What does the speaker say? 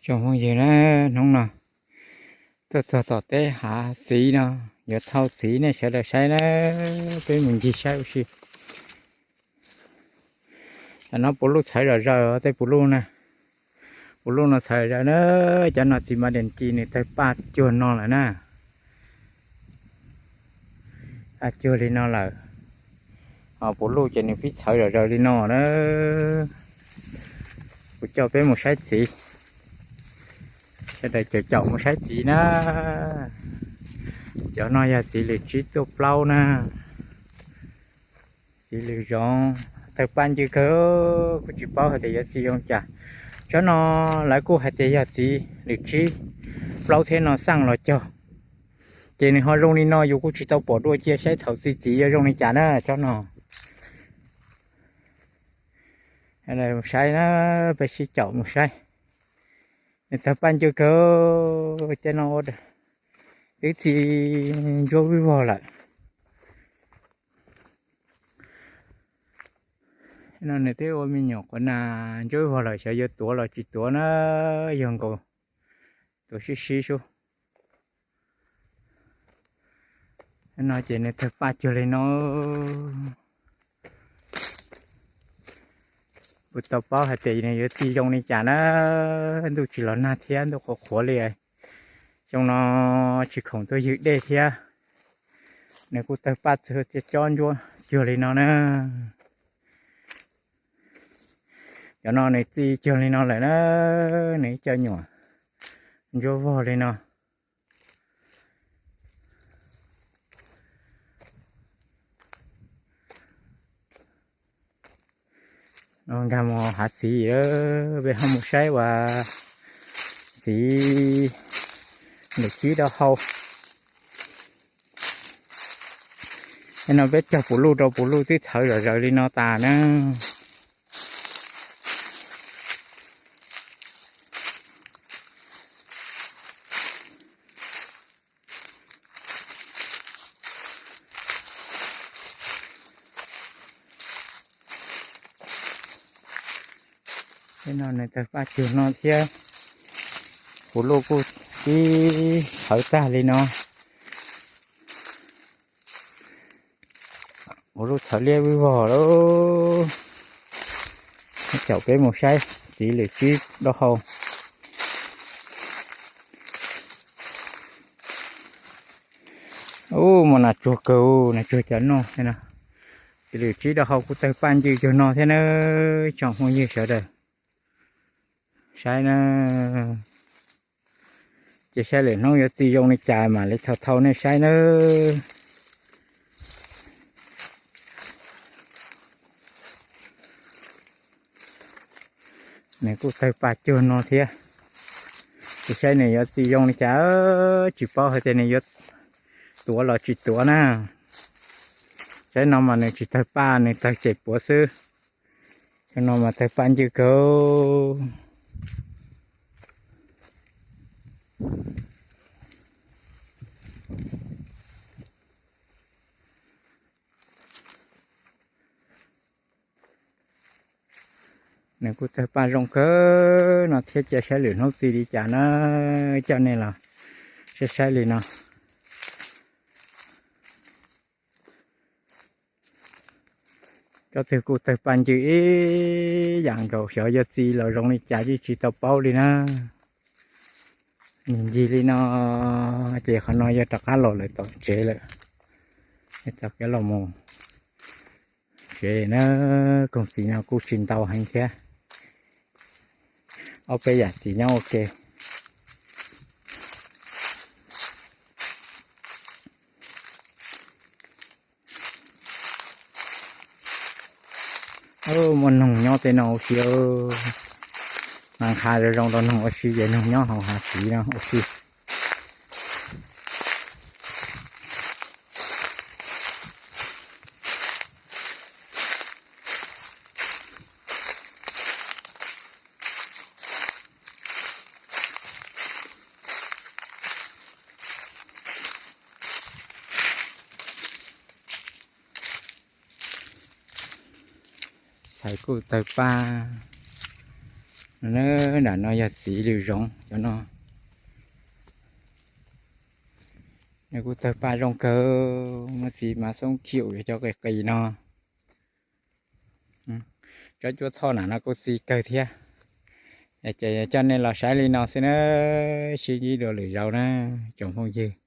Tsoom phooj ywg na, hnub no tuaj txog tom teb hav txiv no, yuav thau txiv nej sawv daws saib na, peb mus ncig saib ua si. Cov no puv luj txhawv zom zaws, tej puv luj na, puv luj no txhawv zom zaws na, cov no txiv mas dees ci nws tawg paj cuag no lawm na. Paj cuag li no lawm, ho puv luj ces nws pib txhawv zom zaws li no na. Kuv coj peb mus saib txiv, sawv daws caum caum mus saib txiv na. Cov no yog txiv lws tsib tuaj plaub na. Txiv lws zoov tawg paj ncw kawg, kuj tsis paub hais tias yuav txi zoo cas. Tsob no lawv kuj hais tias yog txiv lws tsib plaub thiab no xaj los cog, ces nws ho zoo li no yus kuj tsis tau pom dua, cia saib thaum txi txiv yuav zoo li cas na tsob no. Mus saib na, peb sib caum mus saib. Nws tawg paj ncw kawg, cov no twb txi ntsuab vij vog lawm. No nws twb ua me nyuam quav nas ntsuab vij vog lawm, xyov yuav tuav los tsis tuav na, yog nkaus tuav sib sib sub. No ces nws tawg paj cuag li no. Kuj tsis tau paub hais tias nws yuav txi zoo li cas na, ntuj tsis los nag thiab, ntuj qhuav qhuav li. Xyoo no tsis khoom tuaj ywg dej thiab, nws kuj tawg paj txog cob ntsuab cuag li no na. Cov no nws txi cuag li no lawm na, nws ib co nyuam ntsuab vog li no. Nkag mus hav txiv, peb ho mus saib ua txiv lwm cib rau hau. No peb cog puv luj rau puv luj twb txhawv zom zaws li no tas na. Tej no nws tawg paj cuag no thiab, puv luj kuj tib txhawv tag li no. Puv luj txhawv liab vij vog lauj. Caum peb mus saib txiv lwm tsib rau hau. Ub, muaj nas tsuag kawg, nas tsuag cov no. Txiv lwm tsib rau hau kuj tawg paj ncw cuag no thiab na, tsoom phooj ywg sawv daws saib na. Ces saib lwm hnub yuav txi zoo li cas mam li thau thau nej saib nawb. Nws kuj tawg paj cuag no thiab. Ces saib nws yuav txi zoo li cas, tsis paub hais tias nws yuav tuav los tsis tuav na. Saib no mas nws tsis tawg paj, nws tawg cem puav xwb. Saib no mas tawg paj ncw kawg. Nws kuj tawg paj zoo kawg no thiab, cia saib lwm hnub txi li cas na, coj nej los saib saib li no. Tsob twg kuj tawg paj ncw ib yam nkaus, xyov yuav txi los zoo li cas yeej tsis tau paub li na. Ncig li no, ces qhov no yog rov qab los lawm tom tsev lawm. Txoj kev los mus tsev na, koog txiv no kuj tsis ntau heev thiab, ob peb yam txiv nyob ua ke. Muaj noog nyob tej no ua si, mas nqa zoo zoo rau noog ua si, ces noog nyob hauv hav txiv no ua si. Txhais kuj tawg paj, Nram no yog txiv lws zoov cov no. Nws kuj tawg paj zoo kawg, muab txiv mav xoob khium cov qis qis no. Tsob cuab thoj nram no kuj txi kawg thiab. Ces coj nej los saib li no xwb na, sib ntsib dua lwm zaus na tsoom phooj ywg.